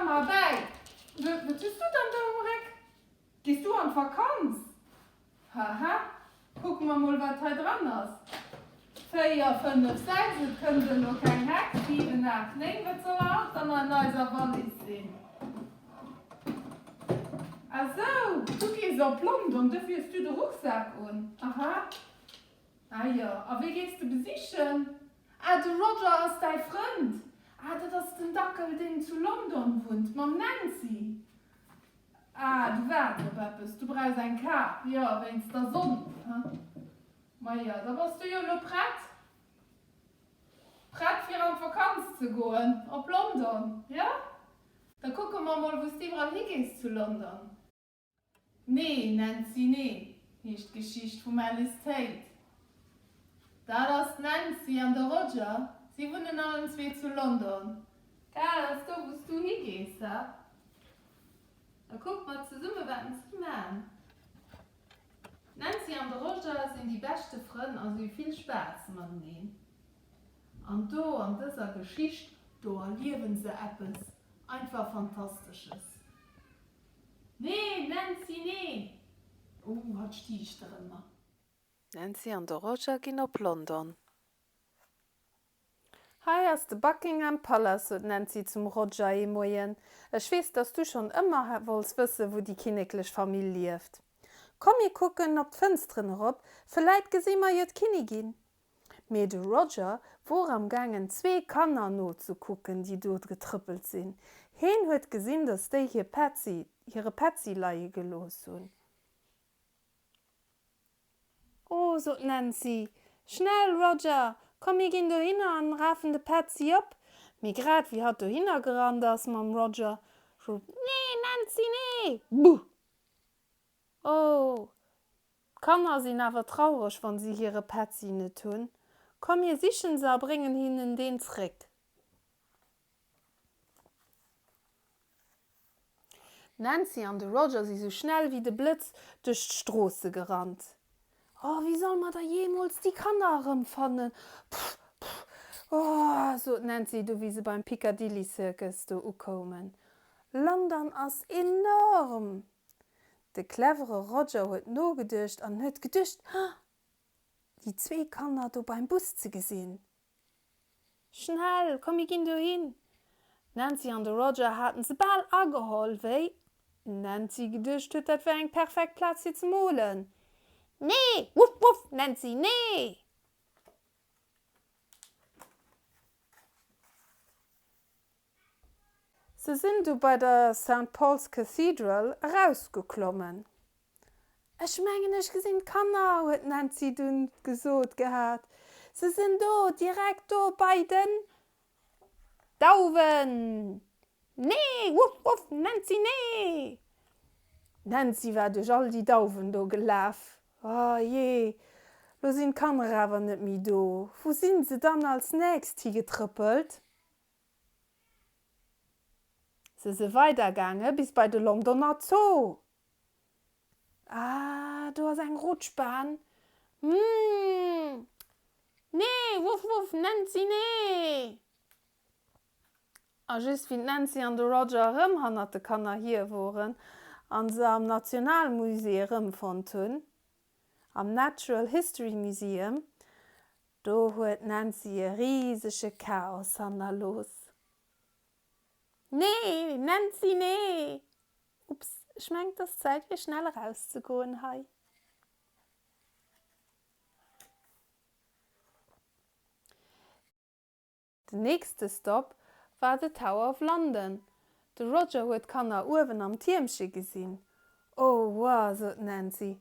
Komm erbäi! Wat hues du dann do um Réck? Gees du an d'Vakanz? Haha, kucke mer mol wat hei dran ass. 4, 5, 6, et kënnt elo keng Hex, 7, 8, 9, wat soll haut dann an eiser Wallis sinn? Ah sou, du gees op London, dofir hues du de Rucksak un. Aha, ah jo, a wee gees de besichen? Ah, de Roger ass däi Frënd? Ah, dat ass den Dackel, deen zu London wunnt, mam Nancy. Ah, du waarts op eppes, du brauchs eng Kap, jo, wéinst der Sonn, he? Majo, da bass du jo elo prett, prett fir an d'Vakanz ze goen, op London, jo? Da kucke mer mol, wou s d'iwwerall higees zu London. Nee, Nancy, nee, heescht d'Geschicht vum Alice Tate. Dat ass d'Nancy an de Roger, si wunnen allen zwee zu London. Dat ass do, wou s du higees, he? Da kucke mer zesumme wat si man. D'Nancy an de Roger sinn déi beschte Frënn a si hu vill Spaass mateneen. An do an dëser Geschicht, do erliewen se eppes einfach Fantastesches. Nee, Nancy, nee! Oh, hatt stiicht erëmmer. D'Nancy an de Roger ginn op London. Hei ass de Buckingham Palace, sot d'Nancy zum Roger ee Moien. Ech weess, dass du schonn ëmmer wollts wëssen, wou déi kinneklech Famill lieft. Komm, mir kucken op d'Fënsteren erop, vläit gesi mer jo d'Kinnigin. Mee de Roger wor am gaangen zwee Kanner nozekucken, déi do getrëppelt sinn. Heen huet gesinn, dass déi hir Petzi, hire Petzi leie gelooss hunn. Oh, sot d'Nancy, schnell, Roger, komm mir ginn dohinner an rafen de Petzi op. Mee grad wéi hatt dohinner gerannt ass mam Roger, sot, Nee, Nancy, nee! Buh! Oh, d'Kanner sinn awer traureg, wann si hire Petzi net hunn. Komm, mir sichen se a bréngen hinnen deen zréck. D'Nancy an de Roger si sou schnell wéi de Blëtz duerch d'Stroosse gerannt. Oh, wéi solle mer da jeemools déi Kanner erëmfannen? Pff, pff, oh, sot d'Nancy du wéi se beim Piccadilly Circus do ukoumen. London ass enorm! De clevere Roger huet nogeduecht an huet geduecht, déi zwee Kanner do beim Bus ze gesinn. Schnell, komm mir ginn dohin! D'Nancy an de Roger haten se bal ageholl, wéi d'Nancy geduecht huet, dat wär eng perfekt Plaz fir ze molen. Nee! Wuff, wuff, Nancy, nee! Se sinn du bei der Saint Paul's Cathedral erausgeklommen. Ech mengen, ech gesinn d'Kanner, huet d'Nancy dunn gesot gehat. Se sinn do, direkt do bei den Dauwen! Nee! Wuff, wuff, Nancy, nee! D'Nancy war duerch all déi Dauwen do gelaf. Oh jee, lo sinn d'Kanner awer net méi do. Wou sinn se dann als nächst higetrëppelt? Se si weidergaange bis bei de Londoner Zoo. Ah, do ass eng Rutschbahn. Hm, nee, wuff, wuff, Nancy, nee! A just wéi d'Nancy an de Roger erëm hannert de Kanner hier woren an se am Nationalmusée erëmfonnt hunn, am Natural History Museum, do huet d'Nancy e risege Chaos hannerlooss. Nee, Nancy, nee! Ups, ech mengen et ass Zäit fir schnell erauszegoen hei. Den nächste Stop war de Tower of London. De Roger huet d'Kanner uewen am Tiermche gesinn. Oh, wow, sot d'Nancy,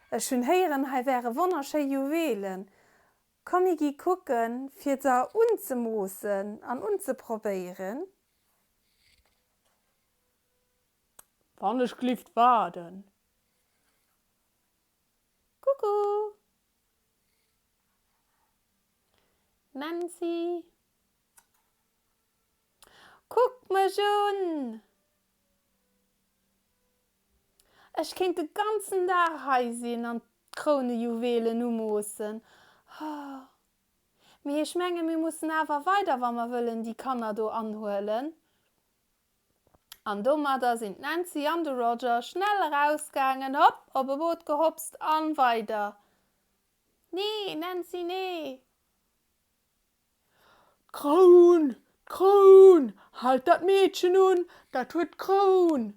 ech hunn héieren, hei wäre wonnerschéi Juwelen. Komm mir gi kucken, fir der unzemoossen an unzeprobéieren. Wann ech glift waarden. Kucku! Nancy! Kuck mech un! Ech kéint de ganzen Dag hei sinn an d'Krounejuwelen umoossen. Mee ech menge mir mussen awer weider, wa mer wëllen déi Kanner do anhuelen. An domadder sinn d'Nancy an de Roger schnell erausgaangen, hopp, op e Boot gehopst an weider. Nee, Nancy, nee! D'Kroun! D'Kroun! Haalt dat Meedchen un, dat huet d'Kroun!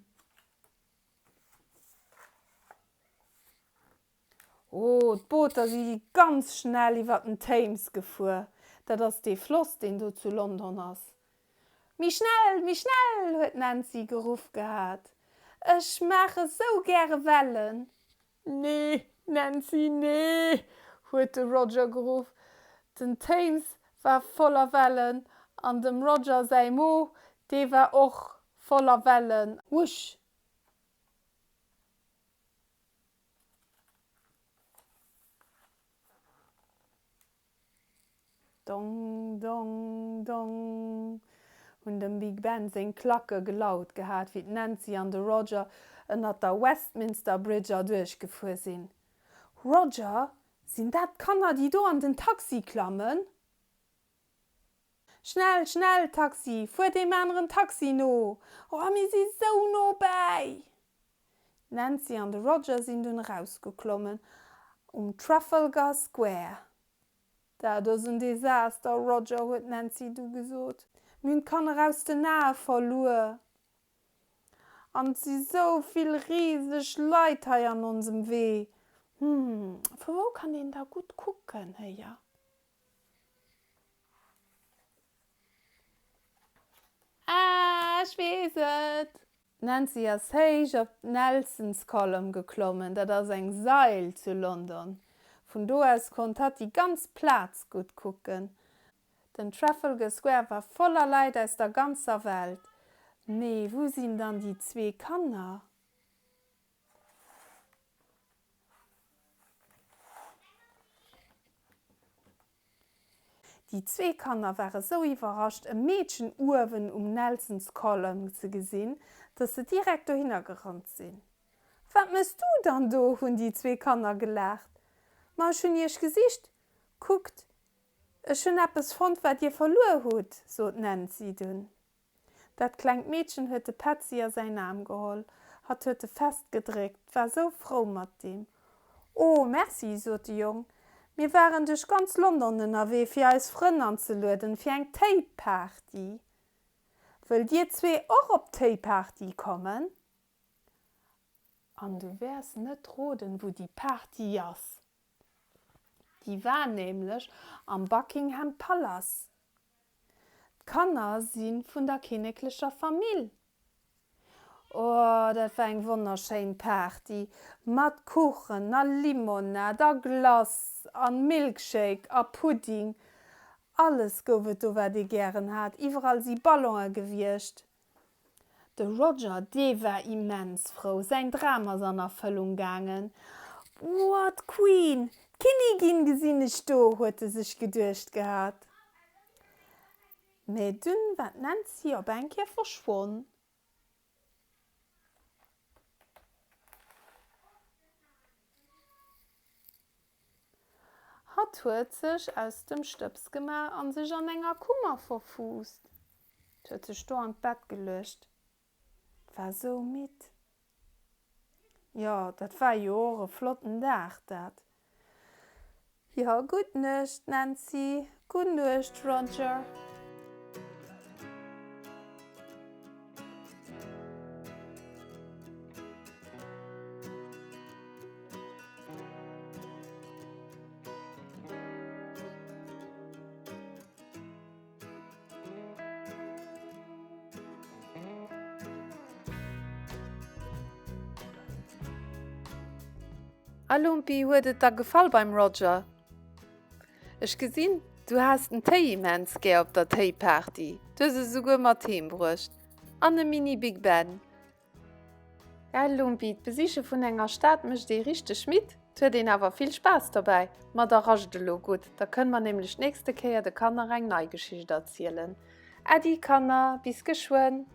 Oh, d'Booter si ganz schnell iwwer den Thames gefuer. Dat ass dee Floss, deen do zu London ass. Méi schnell, méi schnell! huet d'Nancy geruff gehat. Ech maache sou gäre Wellen! Nee, Nancy, nee! huet de Roger geruff. Den Thames war voller Wellen an dem Roger säi Mo, dee war och voller Wellen. Wusch! Dong, dong, dong, hunn dem Big Ben seng Klacke gelaut gehat, wéi d'Nancy an de Roger ënnert der Westminster Bridge erduerch gefuer sinn. Roger, sinn dat d'Kanner, déi do an den Taxi klammen? Schnell, schnell, Taxi, fuer deem aneren Taxi no! Oh, mir si sou no bäi! D'Nancy an de Roger sinn dunn erausgeklommen um Trafalgar Square. Dat ass en Desaster, Roger, huet d'Nancy du gesot. Mir hunn d'Kanner aus den Ae verluer. An et si sou vill riseg Leit hei an onsem Wee. Hm, vu wou kann een da gutt kucken, héier? Ah, ech weess et! D'Nancy ass héich op d'Nelson's Column geklommen, dat ass eng Sail zu London. Vun do aus konnt hatt déi ganz Plaz gutt kucken. Den Trafalgar Square war voller Leit aus der ganzer Welt. Mee wou sinn dann déi zwee Kanner? Déi zwee Kanner ware sou iwwerrascht, e Meedchen uewen um Nelson's Column ze gesinn, dass se direkt dohinner gerannt sinn. Wat mëss du dann do? hunn déi zwee Kanner gelaacht. Ma ech hunn iech gesicht. Kuckt, ech hunn eppes fonnt, wat dir verluer hutt, sot d'Nancy dunn. Dat klengt Meedchen huet de Petzi a säin Aarm geholl. Hatt huet e fest gedréckt, war sou frou mat deem. O, merci, sot de Jong. Mir waren duerch ganz London ënnerwee, fir eis Frënn anzelueden fir eng Téiparty. Wëllt dir zwee och op d'Téiparty kommen? An du wäers net roden, wou déi Party ass. Déi war nämlech am Buckingham Palace. D'Kanner si vun der kinneklecher Famill. Oh, dat war eng wonnerschéin Party mat Kuchen a Limonad a Glace a Milkshake a Pudding. Alles gouf et do wat ee gären hat. Iwwerall si Ballonë gewiescht. De Roger, dee war immens frou, säin Dram ass an Erfëllung gaangen. Woah, d'Queen, d'Kinnigin gesinn ech do, huet e sech geduecht gehat. Mä dunn war d'Nancy op eng Kéier verschwonn. Hatt huet sech aus dem Stëbs gemaach an sech an enger Kummer verfuusst. Huet sech do an d'Bett geluecht, war sou midd. Jo, dat war jo och e flotten Dag, dat. Jo, gutt Nuecht, Nancy. Gutt Nuecht, Roger. A Lumpi, huet et der gefall beim Roger? Ech gesinn, du has den Téi immens gär op der Téiparty, du hues e souguer mat heem bruecht. An e Mini Big Ben. Gell Lumpi, d'Besiche vun enger Stad mécht ee richteg midd, 't huet een awer vill Spaass dobäi. Ma da rascht elo gutt, da kënne mer nämlech d'nächste Kéier de Kanner eng nei Geschicht erzielen. Äddi Kanner, bis geschwënn!